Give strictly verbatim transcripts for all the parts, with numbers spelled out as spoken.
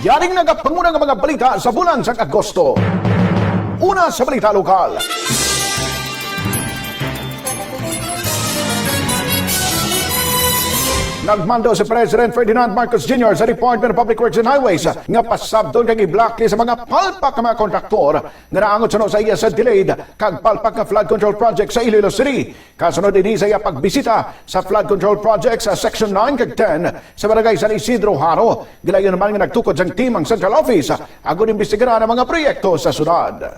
Karing nagapanguna nga mga balita sa bulan sang Agosto. Una sa balita lokal. Nagmando si President Ferdinand Marcos Junior sa Department of Public Works and Highways nga pasabton kag i-blacklist ang mga palpak nga mga kontraktor nga naangot suno sa iya sa delayed kag palpak nga flood control project sa Iloilo City. Kasunod ini sa iya pagbisita sa flood control project sa Section nine kag ten sa Barangay San Isidro, Jaro, gilayon man nga nagtukod sang team ang Central Office agud imbestigaran ang mga proyekto sa syudad.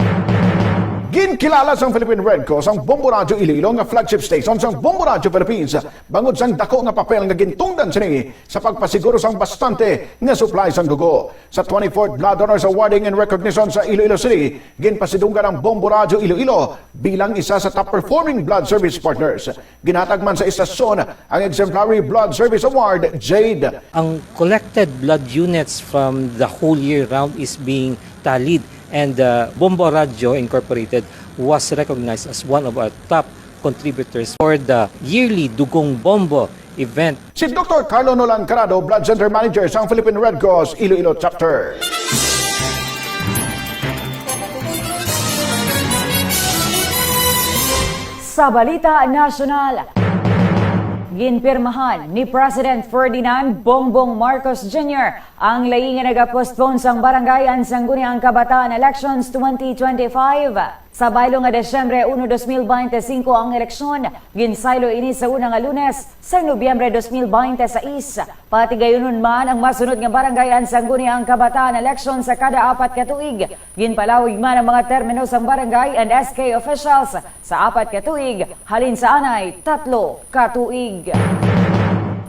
Ginkilala sang Philippine Red Cross ang Bombo Radyo Iloilo nga flagship station sang Bombo Radyo Philippines bangod sang dako nga papel nga gintungdan sini sa pagpasiguro sang bastante nga supply sang dugo. Sa twenty-fourth Blood Honors Awarding and Recognition sa Iloilo City, ginpasidunggan ang Bombo Radyo Iloilo bilang isa sa top performing blood service partners. Ginhatag man sa istasyon ang Exemplary Blood Service Award, Jade. Ang collected blood units from the whole year round is being tallied, and uh, Bombo Radio Incorporated was recognized as one of our top contributors for the yearly Dugong Bombo event. Si Doktor Carlo Nolan Carado, Blood Center Manager sang Philippine Red Cross Iloilo Chapter. Sa balita nasyonal, ginpirmahan ni President Ferdinand Bongbong Marcos Junior ang layi nga nagapostpone sang Barangay and Sangguniang Kabataan Elections twenty twenty-five. Sa baylo nga Disyembre uno, dos mil bente singko ang eleksyon, ginsaylo ini sa una nga Lunes sang Nobyembre dos mil bente sais. Patigayunon man ang masunod nga Barangay and Sangguniang Kabataan Election sa kada apat ka tuig. Ginpalawig man ang mga termino sang Barangay and S K officials sa apat ka tuig, halin sa anay tatlo ka tuig.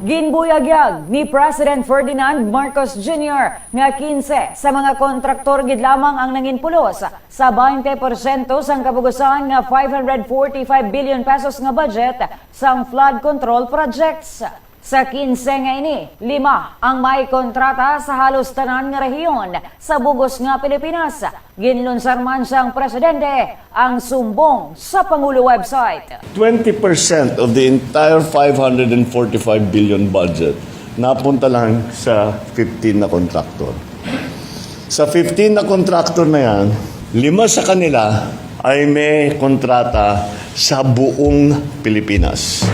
Ginbuyagyag ni President Ferdinand Marcos Junior nga kinse sa mga kontraktor gid lamang ang nanginpulos sa baynte porsyento sang kabugusan nga five hundred forty-five billion pesos nga budget sang flood control projects. Sa kinse nga ini, lima ang may kontrata sa halos tanan nga rehiyon sa bug-os nga Pilipinas. Ginlunsar man sang presidente ang sumbong sa Pangulo website. Twenty percent of the entire five hundred and forty-five billion budget napunta lang sa fifteen na contractor. Sa fifteen na contractor na yan, lima sa kanila ay may kontrata sa buong Pilipinas.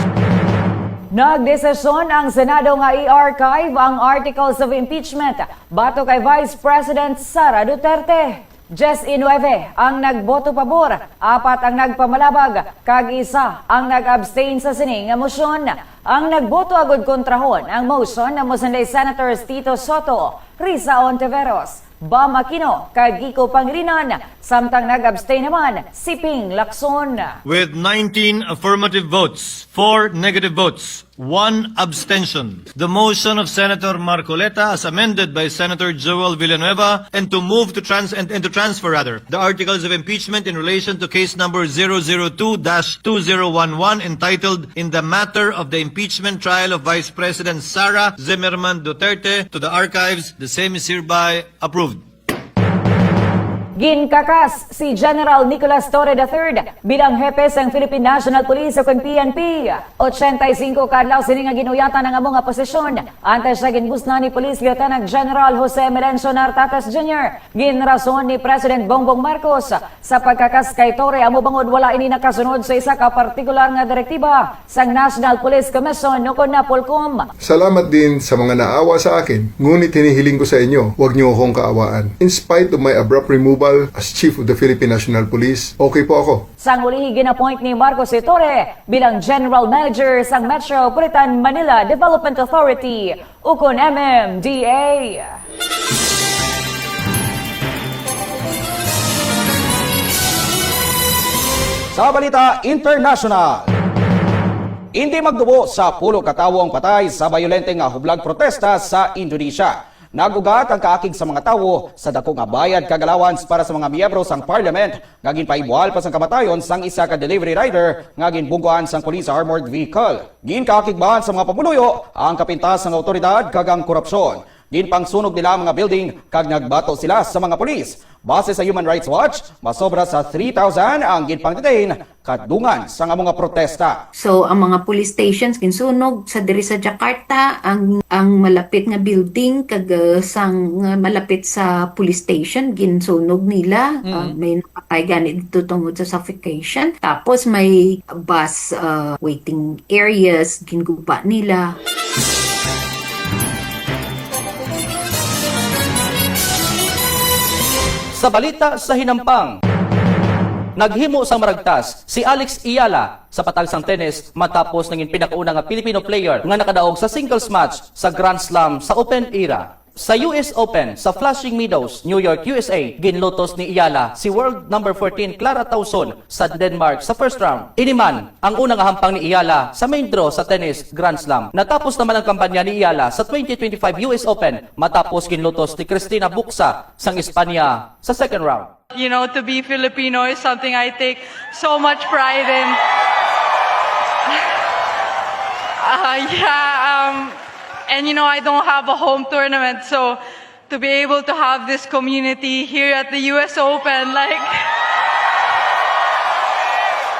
Nagdesisyon ang Senado nga i-archive ang articles of impeachment batok kay Vice President Sara Duterte. Diyes y nuebe ang nagboto pabor, apat ang nagpamalabag, kag isa ang nag-abstain sa sini nga mosyon. Ang nagboto agud kontrahon ang motion amo sanday Senators Tito Sotto, Risa Ontiveros, Bam Aquino, kag Kiko Pangilinan, samtang nag-abstain naman si Ping Lacson. With nineteen affirmative votes, four negative votes, one abstention, the motion of Senator Marcoleta as amended by Senator Joel Villanueva and to move to trans-, and, and to transfer rather, the articles of impeachment in relation to case number zero zero two dash two zero one one, entitled In the Matter of the Impeachment Trial of Vice President Sara Zimmerman Duterte, to the archives. The same is hereby approved. Ginkakas si General Nicolas Torre the third bilang hepe sang Philippine National Police o kon P N P. Ochenta y cinco ka adlaw sini nga gin-uyatan ang amo nga posisyon. Antes siya ginbusnan ni Police Lieutenant General Jose Melencio Nartates Junior. Ginrason ni President Bongbong Marcos sa pagkakas kay Torre amo bangod wala ini nakasunod sa isa ka partikular nga direktiba sang National Police Commission o kon NAPOLCOM. Salamat din sa mga naawa sa akin, ngunit hinihiling ko sa inyo, huwag niyo akong kaawaan. In spite of my abrupt removal as Chief of the Philippine National Police, okay po ako. Sang ulihi, gin-appoint ni Marcos si Torre bilang General Manager sang Metropolitan Manila Development Authority, ukon M M D A. Sa balita international, indi magdubo sa pulo ka tawo ang patay sa bayolente nga hublag protesta sa Indonesia. Nag-ugat ang kaakig sa mga tawo sa dako nga bayad kag allowance para sa mga miyembro sang parliament nga ginpahimual pa sang kamatayon sang isa ka delivery rider nga ginbungguan sang police sa armored vehicle. Ginkaakig man sa mga pumuluyo ang kapintas sang awtoridad kag ang korupsyon. Ginpangsunog nila ang mga building kag nagbato sila sa mga pulis. Base sa Human Rights Watch, masobra sa three thousand ang ginpang-detain kadungan sang amo nga protesta. So, ang mga police stations ginsunog sa diri sa Jakarta, ang, ang malapit nga building kag, uh, sang, uh, malapit sa police station ginsunog nila. Mm. Uh, may napatay gani dito tungod sa suffocation. Tapos may bus, uh, waiting areas ginguba nila. Sa balita sa hinampang, naghimo sang maragtas si Alex Eala sa patag sang tennis matapos nangin pinakauna nga Filipino player nga nakadaog sa singles match sa Grand Slam sa Open era. Sa U S Open sa Flushing Meadows, New York, U S A, ginlutos ni Eala si world number fourteen Clara Tauson sa Denmark sa first round. Ini man ang una nga hampang ni Eala sa main draw sa tennis Grand Slam. Natapos naman ang kampanya ni Eala sa twenty twenty-five U S Open matapos ginlutos ni Cristina Bucsa sang Espanya sa second round. You know, to be Filipino is something I take so much pride in. Uh, yeah, um, and you know, I don't have a home tournament, so to be able to have this community here at the U S Open, like,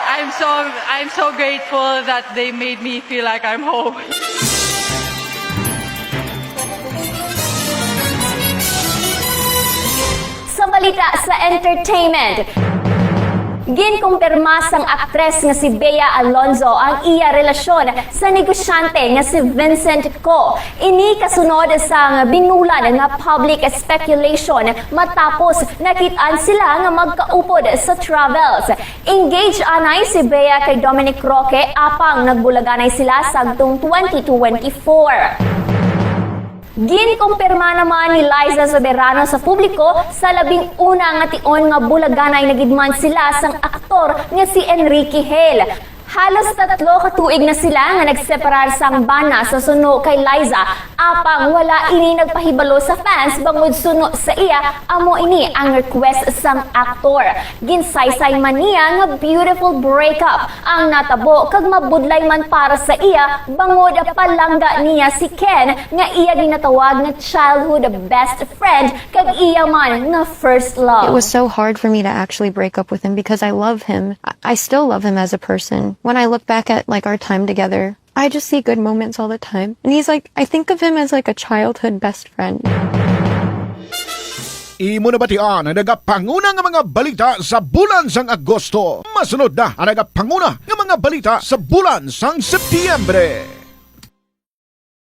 I'm so, I'm so grateful that they made me feel like I'm home. Sa balita sa entertainment, ginkumpirma sang aktres nga si Bea Alonzo ang iya relasyon sa negosyante nga si Vincent Co. Ini kasunod sang binulan nga public speculation matapos nakit-an sila nga magkaupod sa travels. Engaged anay si Bea kay Dominic Roque apang nagbulaganay sila sadtong twenty twenty-four. Ginkumpirma naman ni Liza Soberano sa publiko sa labing una nga tion nga bulaganay na gid man sila sang aktor nga si Enrique Hale. Halos tatlo ka tuig na sila nga nagseparar sang bana sa suno kay Liza, apang wala ini nagpahibalo sa fans bangod suno sa iya. Amo ini ang request sang aktor. Ginsaysay man niya nga beautiful breakup ang natabo kag mabudlay man para sa iya bangod palangga niya si Ken nga iya ginatawag nga childhood best friend kag iya man nga first love. It was so hard for me to actually break up with him because I love him. I, I still love him as a person. When I look back at, like, our time together, I just see good moments all the time. And he's like, I think of him as, like, a childhood best friend. Imo nabatian ang nagapanguna nga mga balita sa bulan sang Agosto. Masunod na ang nagapanguna nga mga balita sa bulan sang Setyembre.